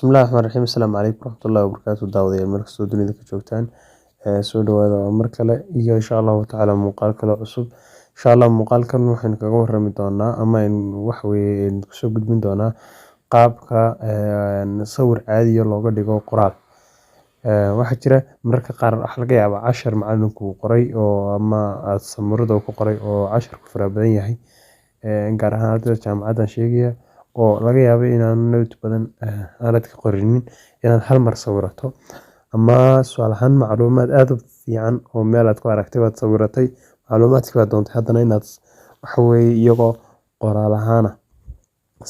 Bismillahi Raxmaani Raxiim. Asalaamu calaykum waraxmatullaahi wabarakaatu. Daawadayaal, meel kastoo dunida ka joogtaan, soo dhawaada. Waa mar kale iyo insha Allahu tacaala muuqaal kale cusub. Insha Allah muuqaalkan waxaynu kaga warami doonaa ama aynu waxa weeye kusoo gudbin doonaa qaabka sawir caadiya looga dhigo qoraal. Waxaa jira mararka qaar waxaa laga yaabaa cashar macalinku qoray oo ama aad sabuurada ku qoray oo casharku fara badan yahay, gaar ahaan ardayda jaamacaddan sheegaya, oo laga yaabo inaan note badan aanad ka qorinin, inaad hal mar sawirato, ama tusaale ahaan macluumaad aad u fiican oo meel aad ku aragtay baad sawiratay, macluumaadkii baad doontay haddana inaad waxa weeye iyagoo qoraal ahaan ah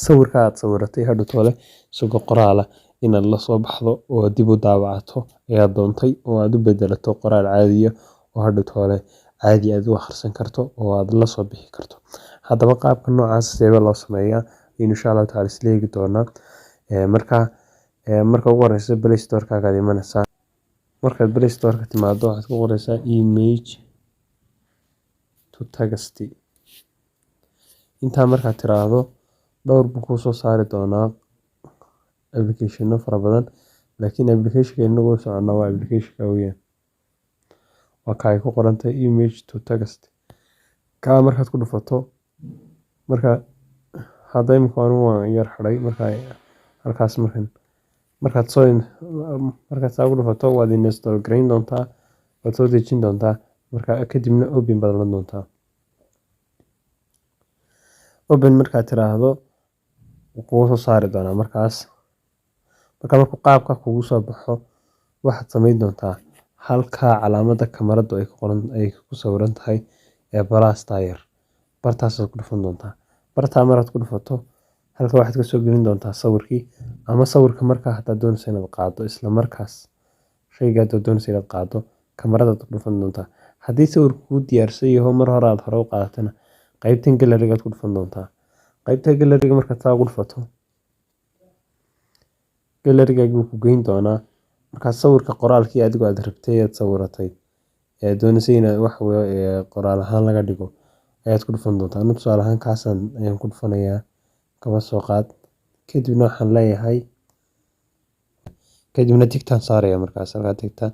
sawirka aad sawiratay hadhow toole isagoo qoraal ah inaad la soo baxdo oo dib u daawacato ayaad doontay, oo aad u bedelato qoraal caadiya oo hadhow toole caadi aad u akhrisan karto oo aad la soo bixi karto. Haddaba qaabka noocaas sidee loo sameeyaa insha Allahu tacaala isla eegi doonaa. Marka marka ugu horeysa Play Store-kaaga aad imanaysaa. Markaad Play Store-ka timaado, waxaad ku qoreysaa image to text. Intaa markaad tiraahdo, dhowr buu kuu soo saari doonaa, application-no fara badan, laakiin application-ka inagu u soconaa waa application-ka weeyaan, waa ka ay ku qoran tahay image to text. Kaa markaad ku dhufato, marka hadda imika anigu waan yar xidhay. Marka halkaas markan markaad soo markaad saa ugu dhufato, waad install gareyn doontaa, waad soo dejin doontaa. Marka kadibna open baad odhan doontaa. Open markaad tiraahdo, wuu kugu soo saari doonaa markaas. Marka markuu qaabka kugu soo baxo, waxaad samayn doontaa halkaa calaamadda kamaradu ay ku qoran, ay ku sawiran tahay ee plus-ta yar, bartaasaad ku dhufan doontaa. Bartaa maraad ku dhufato, halka waxaad kasoo gelin doontaa sawirkii, ama sawirka markaa hadaad doonayso inaad qaado, isla markaas shayga hadaad doonayso inaad qaado, kamaradaad ku dhufan doontaa. Haddii sawirku kuu diyaarsan yaho, mar hore aad hore u qaadatana, qaybtan gallery-gaad ku dhufan doontaa. Qaybta gallery-ga markaad saa ugu dhufato, gallery-gaagii wuu ku geyn doonaa. Markaa sawirka qoraalkii adigu aad rabtay aad sawiratay ee doonaysay inaad wax qoraal ahaan laga dhigo ayaad ku dhufan doontaa. Anu tusaale ahaan kaasaan ayaan ku dhufanayaa, kaba soo qaad. Kadibna waxaan leeyahay, kadibna tick-taan saaraya. Markaas halkaa tick-ta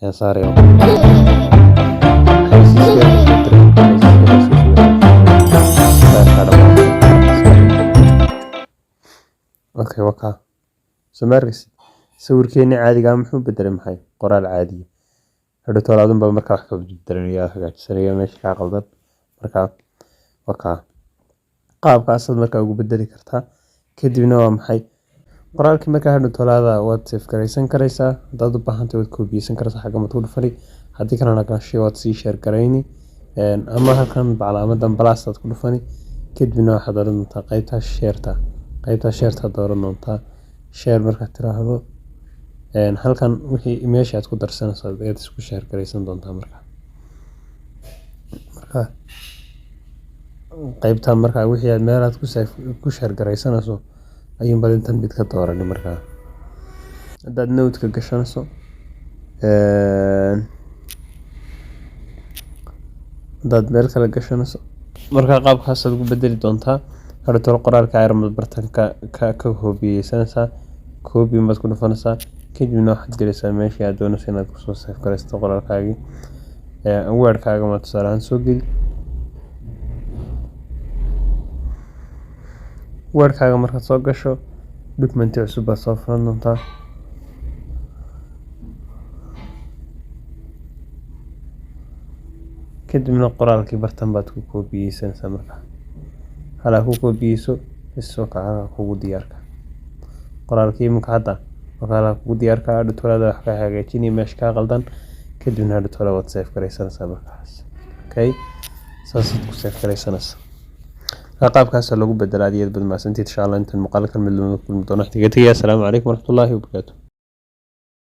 ayaan saaraya. Xayeysiiska yar soo diray, xayeysiiska yar soo sawiraya. Kaa dhamaatay. Okay, waa kaa. Soo ma arkaysid sawirkeeni caadiga ah muxuu bedelay? Maxay qoraal caadiya. Hadhow toole adun baa markaa wax ka bedelanaya, hagaajisanaya meesha kaa qaldan. Markaa waa kaa, qaabkaasaad markaa ugu bedeli kartaa. Kadibna waa maxay qoraalkii markaa hadhow toolaada waad save garaysan karaysaa. Haddaad u baahantahay, waad koobiyeysan karaysaa, xagga maad ku dhufani. Haddii kalena gashi waad sii share garayni, ama halkan calaamadan plus aad ku dhufani. Kadibna waxaad dooran doontaa qaybta share-ta. Qaybta share-ta dooran doontaa. Share markaad tiraahdo, halkan wixii meesha aad ku darsanayso ayaad isku share garaysan doontaa. Marka qaybta markaa wixii aad meel aad ku share garaysanayso ayuunbaad intan mid ka doorani. Markaa haddaad note-ka gashanayso, haddaad meel kale gashanayso, markaa qaabkaasaad ugu bedeli doontaa. Hadhow qoraalka ayar bartan ka koobiyeysanaysaa, copy baad ku dhufanaysaa. Kadibna waxaad gelaysaa meeshii aad doonayso inaad kusoo save garaysato qoraalkaagii. Word-kaaga ma tusaale ahaan soo geli. Word-kaaga markaad soo gasho, document cusub baad soo furan doontaa. Kadibna qoraalkii bartan baad ku koobiyeysanaysaa. Markaa halaa ku koobiyeyso, bes, oo kaca kugu diyaarka qoraalkii. Iminka hadda halaa kugu diyaarka. Hadhow toolada wax ka hagaajini meesha kaa qaldan. Kadibna hadhow toole waad save garaysanaysaa markaas. Okay, saasaad ku save garaysanaysaa. Marka qaabkaasa lagu bedelaa. Aad iyo aad baad mahadsantiid. Insha Allah intan muuqaalkan mid lamid kulmi doono, waxaan kaga tegayaa asalaamu calaykum waraxmatullaahi wabarakaatu.